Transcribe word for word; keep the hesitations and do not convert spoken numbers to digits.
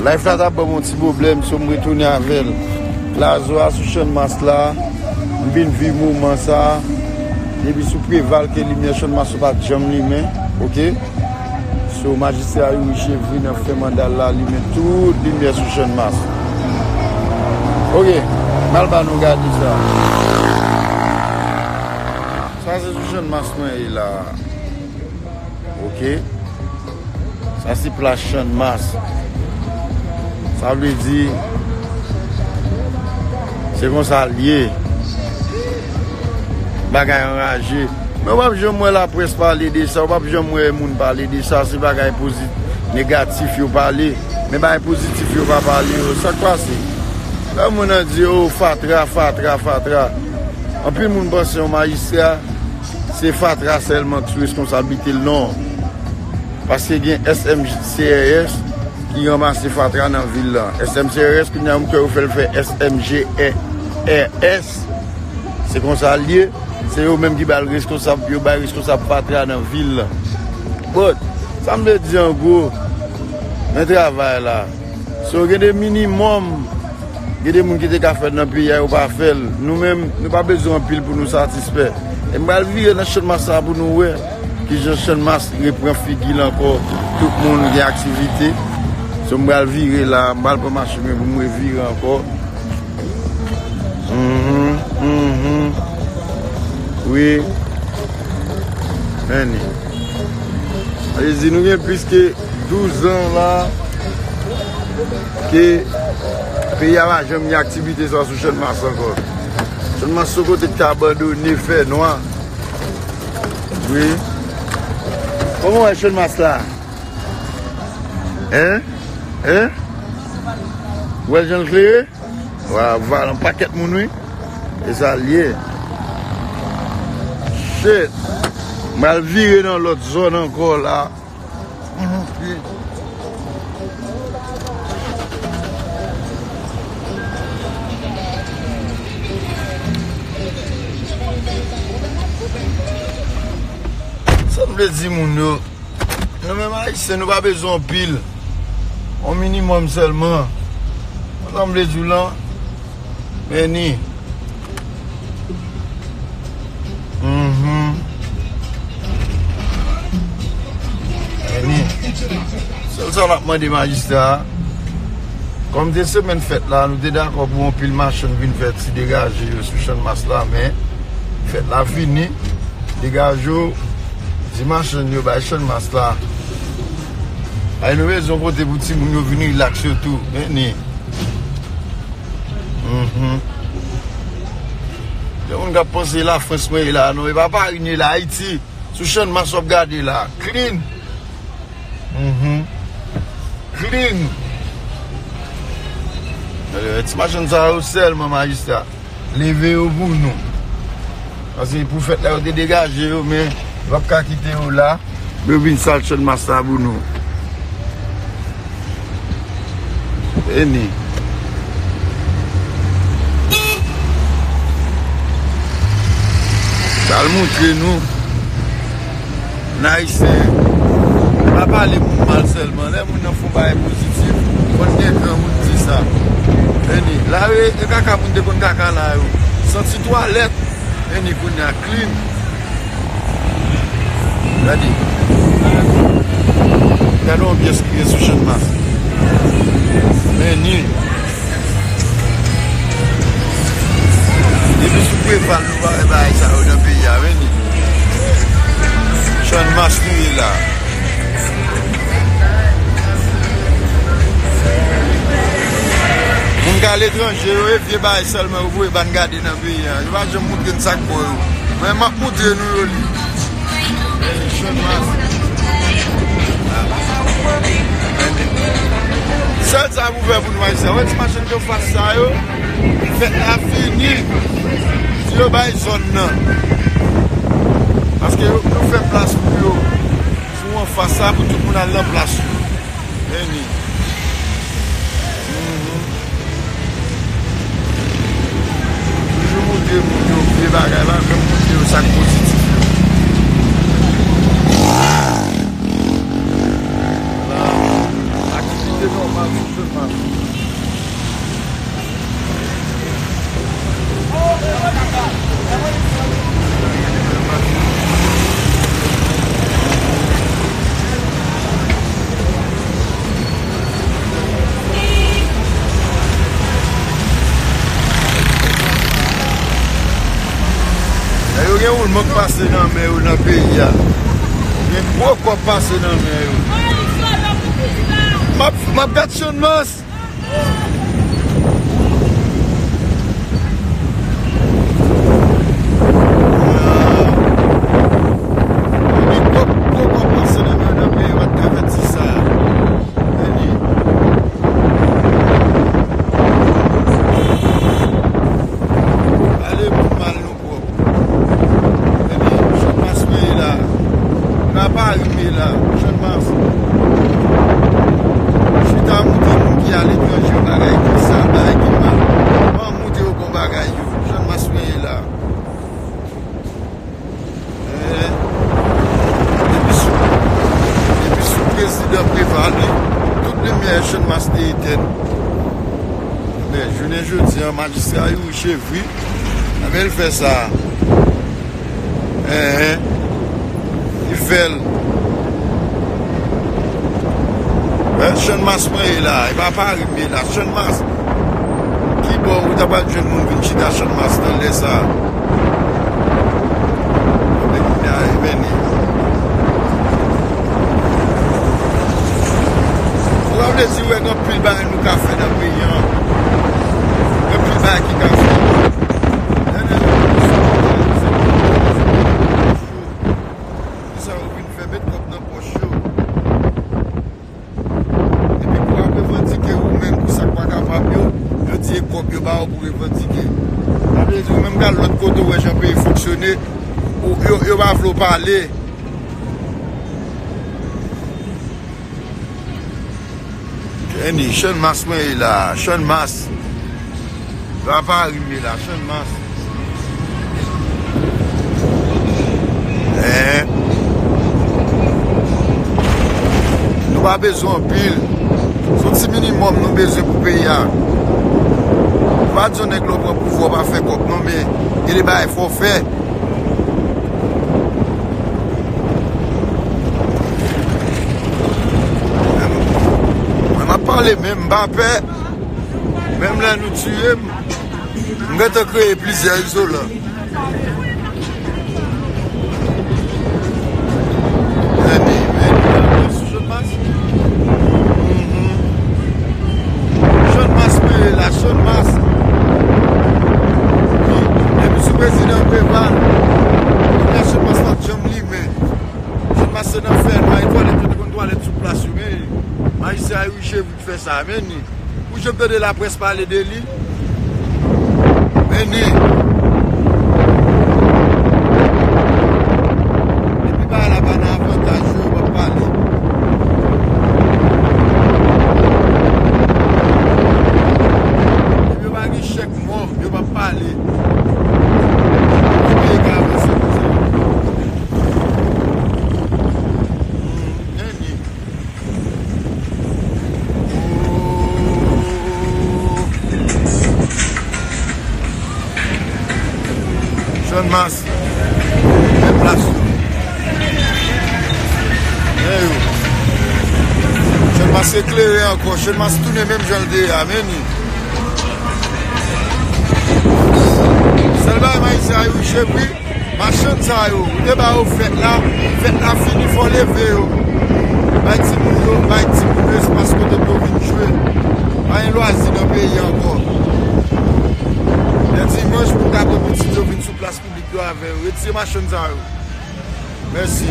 Live la t ap ban m yon ti pwoblèm, so m retounen avè l. Lazo a sou Channmas la, m vin viv moman sa a. Depi sou Preval ke limyè Channmas yo pa t janm limen, oke? So, majistra Youri Chevry nan fen manda l la, limen tout limyè sou Channmas. Oke, m al ba nou gade sa. Sa se sou Channmas mwen ye la. Oke. Sa se plas Channmas. Sa vle di, se konsa l ye. Bagay anraje. Men w p ap janm wè laprès pale de sa, w p ap janm wè moun pale de sa, se bagay pozit-, negatif yo pale. Men bagay pozitif yo pa pale yo. Sa k pase? Lè moun nan di, "O, fatra, fatra, fatra." Anpil moun panse yon majistra, se fatra sèlman ki sou reskonsablite l, non. Paske gen S M C R S ki ranmase fatra nan vil lan. S M C R S, kounye a, m kwè yo fè l fè S M G R S. Se konsa l ye. Se yo menm ki ba l reskonsab, yo bay reskonsab fatra nan vil lan. But, sa m vle di an gwo, nan travay la, so, gen de minimòm, gen de moun ki te ka fè l nan peyi a, yo pa fè l. Nou menm, nou pa bezwen anpil pou nou satisfè. E m pral vire nan Channmas sa pou nou wè kijan Channmas reprann figi l ankò. Tout moun gen aktivite. So, m pral vire la, m pral pran machin mwen pou m revire ankò. Mhm, mhm. Wi. Annie. Sa vle di nou gen plis ke douz an la ke peyi a pa janm gen aktivite sa sou Channmas ankò. Channmas se yon kote ki te abandone, fè nwa. Wi. Kòman w wè Channmas la? Hein? Hein? W wè jan l klere? Wa-, vwala, yon pakèt moun, wi. E sa l ye. Shit. M al vire nan lòt zòn ankò la. Sa m vle di moun yo, nou menm Ayisyen, nou pa bezwen anpil. Yon minimòm sèlman. Sa m vle di w lan, men ni. Mhm. Men ni. Sèl sa n ap mande majistra a, kòm se semèn fèt la, nou te dakò pou yon pil machann vin fè ti degaje yo sou Channmas la, men fèt la fini. Degaje w, di machann yo bay Channmas la. Ay, nou bezwen kote pou timoun yo vin rilaks yo tou. Men ni. Mhm. Gen moun k ap panse Lafrans mwen ye la, non, e pa Pari m ye la, Ayiti. Sou Channmas w ap gade la. Clean. Mhm. Clean. Ti machann sa yo sèlman, majistra. Leve yo pou nou. Paske pou fèt la, yo te degaje yo, men yo p ap ka kite yo la. Yo vin sal Channmas la pou nou. Vini. Pral montre nou. N Ayisyen, pa pale moun mal sèlman. Lè moun nan fè yon bagay pozitif, fò n gen granmoun di sa. Vini. La, e, e kaka moun te konn kaka la yo. Santi twalèt. Vini kounye a clean. Gade. Gade anbyans ki gen sou Channmas. Men ni. Depi sou Preval nou pa wè bagay sa yo nan peyi a, men ni. Channmas nou ye la. Moun k aletranje yo, e vye bagay sèlman yo voye ban gade nan peyi a. Yo pa janm montre n sa k bon yo. Men m ap montre nou yo li. Sèl sa pou fè pou nou Ayisyen. Wè ti machann yo fas sa yo. Fèt la fini. Di yo bay zòn nan. Paske yo, yo fè plas pou yo. Sou anfas sa pou tout moun al nan plas yo. Vini. Mhm. Toujou montre moun yo vye bagay la, men montre yo sa k pozitif yo. La, aktivite nòmal. Yo gen woulman k pase nan men yo nan peyi a. Gen gwo kòb pase nan men yo. M ap, m ap gad Channmas. Ale pou mal nou pwòp. Epi, Channmas mwen ye la. Nan Pari m ye la. Channmas. Chita moute moun ki aletranje yo bagay ki sal, bagay ki mal. Ban moute yo bon bagay yo. Channmas mwen ye la. Eh, depi sou, depi sou prezidan Préval, tout limyè Channmas te etèn. Men, jounen jodi a, majistra Youri Chevry, a men l fè sa. Enhen. Li fè l. Eh, Channmas mwen ye la, e pa Pari m ye la. Channmas. Ki bò ou ta pral jwenn moun vin chita Channmas nan lè sa a? Men kounye a, e men li. Sa vle di, wè, gen anpil bagay nou ka fè nan peyi an. Gen anpil bagay ki ka fè. Lè nèg yo vin sou kòb, se pou yo vin fè met kòb nan pòch yo. Epi pou w ap revandike ou menm pou sa k pa kapab yo, yo di e kòb yo ba w pou revandike. Sa vle di ou menm k al lòt kote w wè jan peyi fonksyone, ou, yo, yo pa vle w pale. Kenny, Channmas mwen ye la, Channmas. Pa Pari m ye la, Channmas. Eh. Nou pa bezwen anpil. Se yon ti minimòm nou bezwen pou peyi a. Nou pa di yon nèg lè w pran pouvwa w pa fè kòb non, men gen de bagay fò w fè. Mwen, m ap pale menm, m pa pè. Menm lè nou tiye m, m gentan kreye plizyè izolan. Vini, vini, vini sou Channmas. Mhm. Channmas mwen ye la, Channmas. Wi, depi sou prezidan Préval, lè Channmas pa t janm limen. Channmas se nan fè nwa, e twalèt yo te konn twalèt sou plas yo, men majistra Youri Chevry fè sa, men ni. Ou janm tande laprès pale de li? Men ni. Depi bagay la pa nan avantaj yo, yo p ap pale. Depi yo pa gen chèk mò, yo p ap pale. Pou peyi ka avanse konsa. Hmm, men ni. Channmas. Men plas yo. Men yo. Channmas eklere ankò. Channmas tounen menm jan l te ye a. Men ni. Sèl bagay m a di se a Youri Chevry. Machann sa yo, ou te ba yo fèt la, fèt la fini, fò leve yo. Bay timoun yo, bay timoun yo espas kote pou yo vin jwe. Pa gen lwazi nan peyi ankò. Lè dimanch, pou ta pran pitit yo vin sou plas piblik yo avè yo. Retire machann sa yo. Mèsi.